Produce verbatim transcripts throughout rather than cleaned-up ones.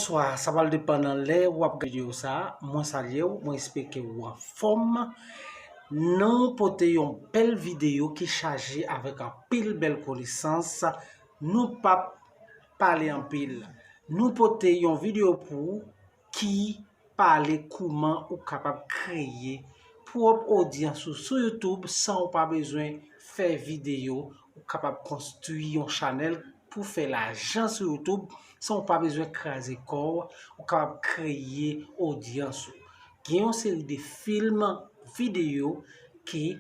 Bonswa, sa pral depann nan lè w ap gade videyo sa a. Mwen salye w, mwen espere ke w anfòm. Nou pote yon bèl videyo ki chaje avèk anpil bèl konesans. Nou p ap pale anpil. Nou pote yon videyo pou ou ki pale kouman ou kapab kreye pwòp odyans ou sou YouTube san ou pa bezwen fè videyo. Ou kapab konstwi yon chanèl pou fè lajan sou YouTube san ou pa bezwen kraze kò w. Ou kapab kreye odyans ou. Gen yon seri de fim, videyo ki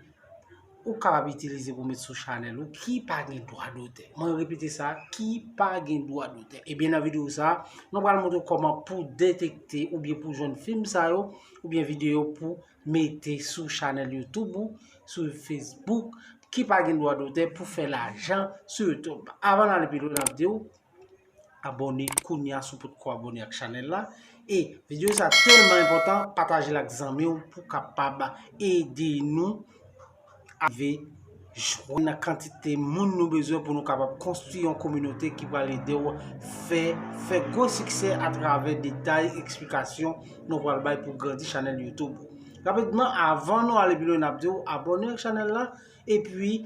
ou kapab itilize pou met sou chanèl ou ki pa gen dwa dotè. Mwen repete sa, ki pa gen dwa dotè. Ebyen, nan videyo sa a, nou pral montre w kòman pou detekte oubyen pou jwenn fim sa yo, oubyen videyo pou mete sou chanèl YouTube ou, sou Facebook, ki pa gen dwa dotè pou fè lajan sou YouTube. Avan n ale pi lwen, n ap di w, abòne kounye a si w potko abòne ak chanèl la. E videyo sa tèlman enpòtan, pataje l ak zanmi w pou kapab ede nou rive jwenn kantite moun nou bezwen pou nou kapab konstwi yon kominote ki pral ede w fè, fè gwo siksè atravè detay, eksplikasyon nou pral bay pou grandi chanèl YouTube ou. Rapidman, avan nou ale pi lwen, n ap di w abòne ak chanèl la, epi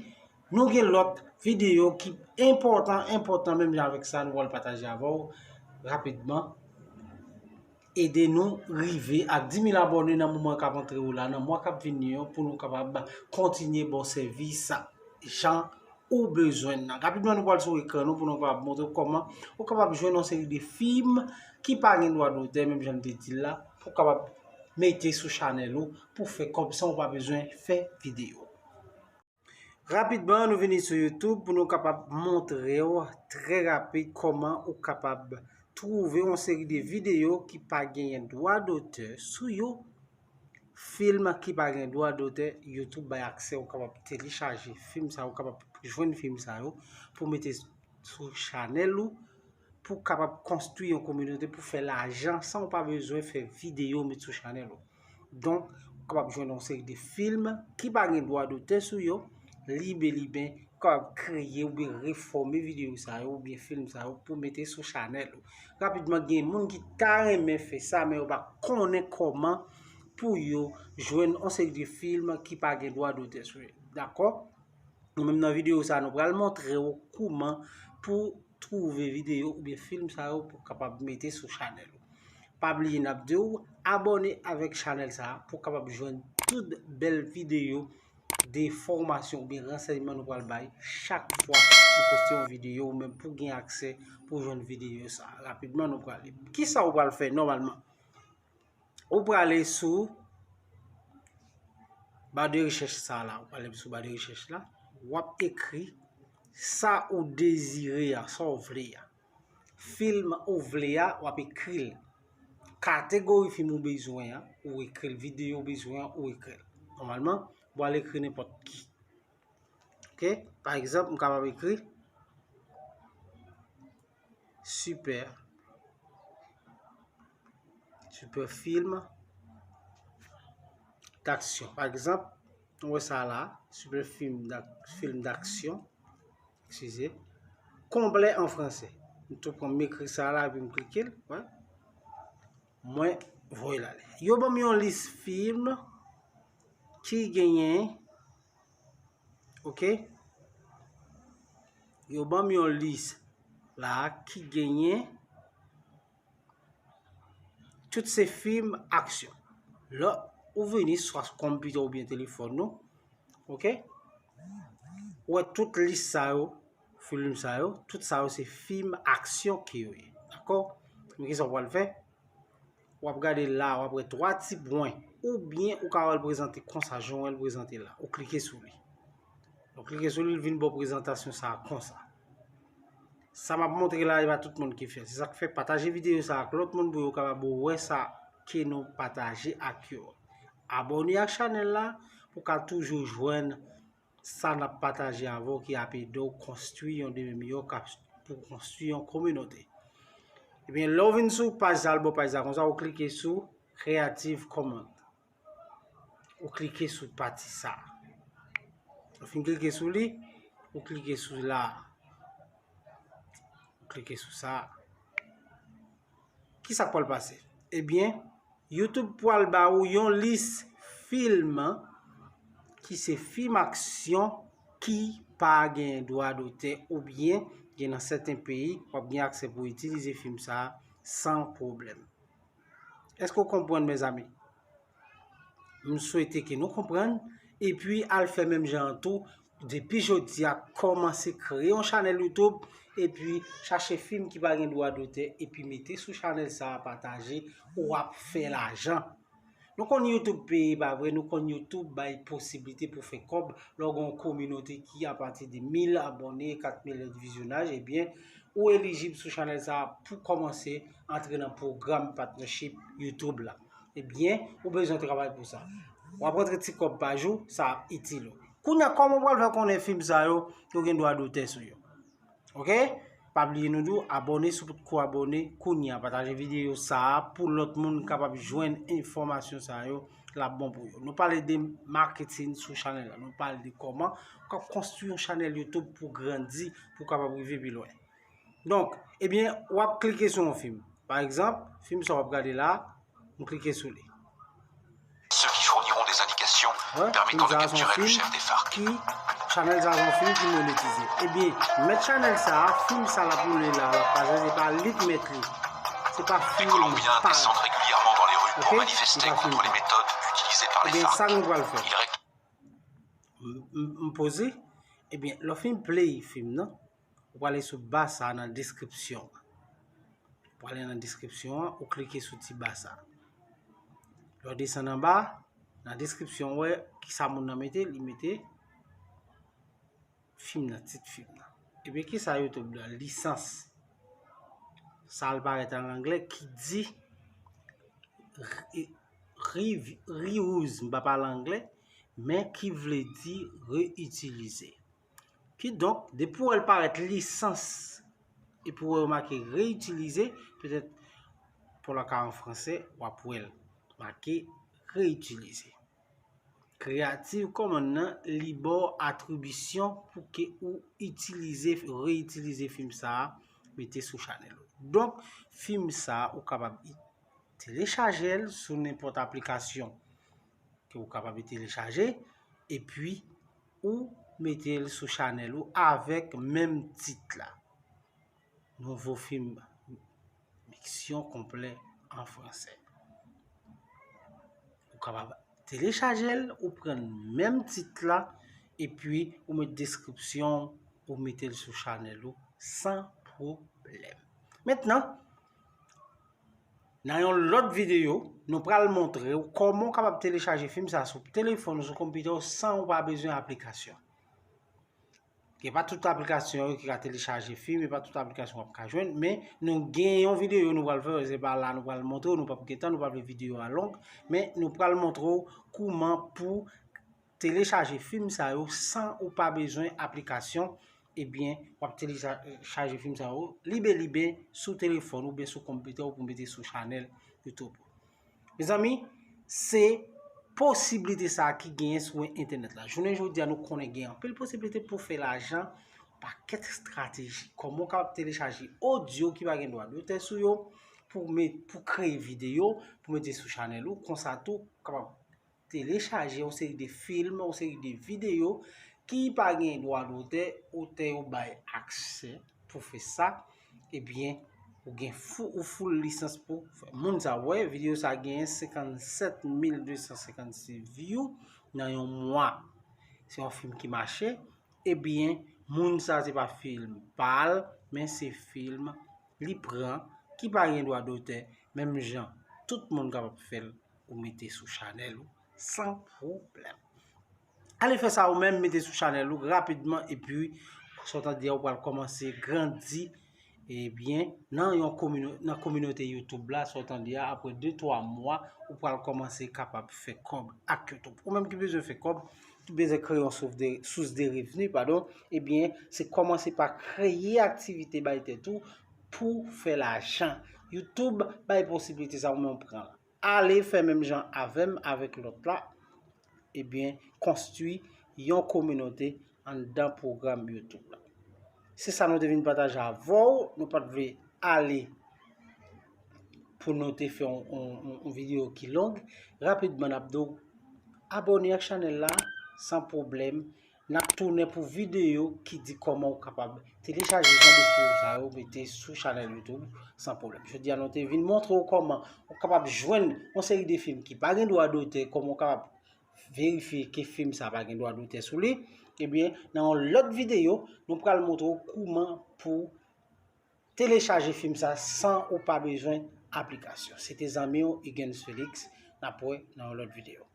nou gen lòt videyo ki enpòtan, enpòtan menm jan avèk sa nou pral pataje avè w rapidman. Ede nou rive ak dis mil abòne nan moman k ap antre yo la, nan mwa k ap vini yo, pou nou kapab kontinye ba w sèvis jan ou bezwen nan. Rapidman, nou pral sou ekran nou pou nou kapab montre w kòman ou kapab jwenn yon seri de fim ki pa gen dwa dotè, menm jan m te di l la, pou w kapab mete sou chanèl ou, pou fè kòb san ou pa bezwen fè videyo. Rapidman, nou vini sou YouTube pou nou kapab montre w trè rapid kòman ou kapab twouve yon seri de videyo ki pa genyen dwa dotè sou yo. Fim ki pa gen dwa dotè, YouTube bay aksè, ou kapab telechaje fim sa yo, ou kapab jwenn fim sa yo pou mete sou chanèl ou, pou kapab konstwi yon kominote, pou fè lajan san ou pa bezwen fè videyo met sou chanèl ou. Donk, ou kapab jwenn yon seri de fim ki pa gen dwa dotè sou yo, libe liben, ou kapab kreye oubyen refòme videyo sa yo oubyen fim sa yo pou mete sou chanèl ou. Rapidman, gen moun ki ta renmen fè sa, men yo pa konnen kòman pou yo jwenn yon seri de fim ki pa gen dwa dotè sou yo. Dakò? Nou menm nan videyo sa, nou pral montre w kouman pou twouve videyo oubyen fim sa yo pou kapab mete sou chanèl ou. Pa bliye n ap di w abòne avèk chanèl sa pou kapab jwenn tout bèl videyo de fòmasyon oubyen ransèyman nou pral bay chak fwa nou poste yon videyo, ou menm pou gen aksè pou jwenn videyo sa. Rapidman, nou prale. Kisa ou pral fè nòmalman? Ou prale sou ba de rechèch sa la, ou prale sou ba de rechèch la, w ap ekri sa ou dezire a, sa w vle a. Fim ou vle a, w ap ekri l. Kategori fim ou bezwen an, ou ekri l. Videyo ou bezwen an, ou ekri l. Nòmalman, ou pral ekri nenpòt ki. Ok? Pa egzanp, m kapab ekri Super. Super film d'action. Pa egzanp, nou wè sa la, super film d'ak-, film d'action. Eskize. Complet en français. M tou pran, m ekri sa la, epi m klike l. Wè. Mwen voye l ale. Yo ban m yon lis fim ki genyen, ok? Yo ban m yon lis la ki genyen tout se fim aksyon. Lè ou vini swa sou konpitè oubyen telefòn nou, ok? Ou wè tout lis sa yo, fim sa yo, tout sa yo se fim aksyon ke yo ye. Dakò? Men kisa w pral fè? W ap gade la, w ap wè twa ti pwen. Oubyen ou ka wè l prezante konsa, jan w wè l prezante la. Ou klike sou li. Ou klike sou li, l vin ba w prezantasyon sa a konsa. Sa m ap montre la, e pa tout moun ki fè l. Se sa k fè pataje videyo sa a ak lòt moun pou yo kapab wè sa ke nou pataje ak yo. Abòne ak chanèl la pou w ka toujou jwenn sa n ap pataje avè w ki ap ede w konstwi yon demen miyò, k ap, pou konstwi yon kominote. Ebyen, lè w vin sou paj sa, l bò paj sa konsa, ou klike sou Creative Commons. Ou klike sou pati sa. Ou fin klike sou li, ou klike sou la. Ou klike sou sa. Ki sa k pral pase? Ebyen, YouTube pral ba ou yon lis fim ki se fim aksyon ki pa gen dwa dotè oubyen gen nan sèten peyi w ap gen aksè pou itilize fim sa a san pwoblèm. Èske w konprann, mezanmi? M swete ke nou konprann, epi al fè menm jan an tou, depi jodi a, kòmanse kreye yon chanèl YouTube, epi chache fim ki pa gen dwa dotè, epi mete sou chanèl sa a, pataje, w ap fè lajan. Nou konn YouTube peye, pa vre? Nou konn YouTube bay posiblite pou fè kòb lè w gen yon kominote ki apati de mil abòne, kat mil èdvizyonaj, ebyen, ou elijib sou chanèl sa a pou kòmanse antre nan pwogram partnership YouTube la. Ebyen, ou bezwen travay pou sa. W ap rantre ti kòb pa jou, sa ap itil ou. Kounye a, kòman w pral fè konnen fim sa yo, yo gen dwa dotè sou yo? Oke? Pa bliye nou di w abòne si w potko abòne kounye a, pataje videyo sa a pou lòt moun kapab jwenn enfòmasyon sa yo, l ap bon pou yo. Nou pale de maketin sou chanèl la, nou pale de kòman w ka konstwi yon chanèl YouTube pou grandi, pou w kapab rive pi lwen. Donk, ebyen, w ap klike sou yon fim. Pa egzanp, fim sa w ap gade la, m klike sou li. Ceux qui fourniront des indications Wè, fim permettant de sa a se yon capturer le fim chef des FARC. ki, chanèl sa a se yon fim ki monetize. Ebyen, mèt chanèl sa a, fim sa l ap woule la, l ap pase, se pa li k mèt li. Se pa Les fim Colombiens pa l. descendent régulièrement dans les rues pour Oke? Se manifester pa fim contre les pa l. méthodes utilisées par les Ebyen, sa FARC. nou pral fè. Ils réclament M, m, m poze, ebyen, lè w fin play fim nan, ou prale sou ba sa a nan deskripsyon an. Ou prale nan deskripsyon an, ou klike sou ti ba sa a. Lè w desann anba, nan deskripsyon, ou wè kisa moun nan mete, li mete fim nan, tit fim nan. Ebyen, kisa YouTube di? Lisans. Sa l parèt an anglè ki di re-, re-, reuse, m pa pale anglè, men ki vle di reyitilize. Kidonk, depi w wè l parèt lisans, epi w wè yo make reyitilize, petèt pou l ka an fransè, w ap wè l make reyitilize. Creative Commons nan li ba w atribisyon pou ke ou itilize, reyitilize fim sa a, mete sou chanèl ou. Donk, fim sa a, ou kapab i-, telechaje l sou nenpòt aplikasyon ke ou kapab telechaje, epi ou mete l sou chanèl ou avèk menm tit la. Nouvo fim Mission Complet an fransè. Ou kapab telechaje l, ou pran menm tit la, epi ou met deskripsyon, ou mete l sou chanèl ou san pwoblèm. Mentnan, nan yon lòt videyo, nou pral montre w kòman w kapab telechaje fim sa sou telefòn ou sou konpitè w san ou pa bezwen aplikasyon. Gen pa tout aplikasyon yo ki ka telechaje fim, e pa tout aplikasyon w ap ka jwenn, men nou gen yon videyo nou pral fè, se pa la nou pral montre w, nou p ap gen tan, nou pa vle videyo a long, men nou pral montre w kouman pou telechaje fim sa yo san ou pa bezwen aplikasyon, ebyen, w ap telechaje fim sa yo libe libe sou telefòn ou byen sou konpitè w pou mete sou chanèl YouTube. Mezanmi, se posiblite sa a ki genyen sou entènèt la. Jounen jodi a, nou konnen gen anpil posiblite pou fè lajan, pakèt estrateji. Kòman w kapab telechaje odyo ki pa gen dwa dotè sou yo pou met, pou kreye videyo, pou mete sou chanèl ou, konsa tou, w kapab telechaje yon seri de fim, yon seri de videyo ki pa gen dwa dotè, otè yo bay aksè pou fè sa, ebyen, ou gen fou, ou full lisans pou fè. Moun sa, wè, videyo sa genyen senkannsèt mil de san senkannsèt view nan yon mwa. Se yon fim ki mache, ebyen, moun sa se pa fim pa l, men se fim li pran, ki pa gen dwa dotè, menm jan tout moun kapab fè l, ou mete sou chanèl ou san pwoblèm. Ale fè sa ou menm, mete sou chanèl ou rapidman, epi sa w tande a, ou pral kòmanse grandi, ebyen, nan yon komino-, nan kominote YouTube la, sa w tande a, apre de twa mwa, ou pral kòmanse kapab fè kòb ak YouTube. Ou menm ki bezwen fè kòb, ki bezwen kreye yon sous de, sous de revni, padon, ebyen, se kòmanse pa kreye aktivite bay tèt ou pou fè lajan. YouTube bay posiblite sa, ou menm pran l. Ale fè menm jan avè m, avèk lòt la, ebyen, konstwi yon kominote anndan pwogram YouTube la. Se sa nou te vin pataje avè w, nou pa t vle ale pou nou te fè yon, yon, yon, yon videyo ki long. Rapidman, n ap di w abòne ak chanèl la san pwoblèm. N ap tounen pou videyo ki di kòman w kapab telechaje jan de fim sa yo mete sou chanèl YouTube san pwoblèm. Jodi a, nou te vin montre w kòman w kapab jwenn yon seri de fim ki pa gen dwa dotè, kòman w kapab verifye ke fim sa pa gen dwa dotè sou li. Ebyen, nan yon lòt videyo, nou pral montre w kòman pou telechaje fim sa san ou pa bezwen aplikasyon. Se te zanmi w, Hugens Felix. N ap wè nan yon lòt videyo.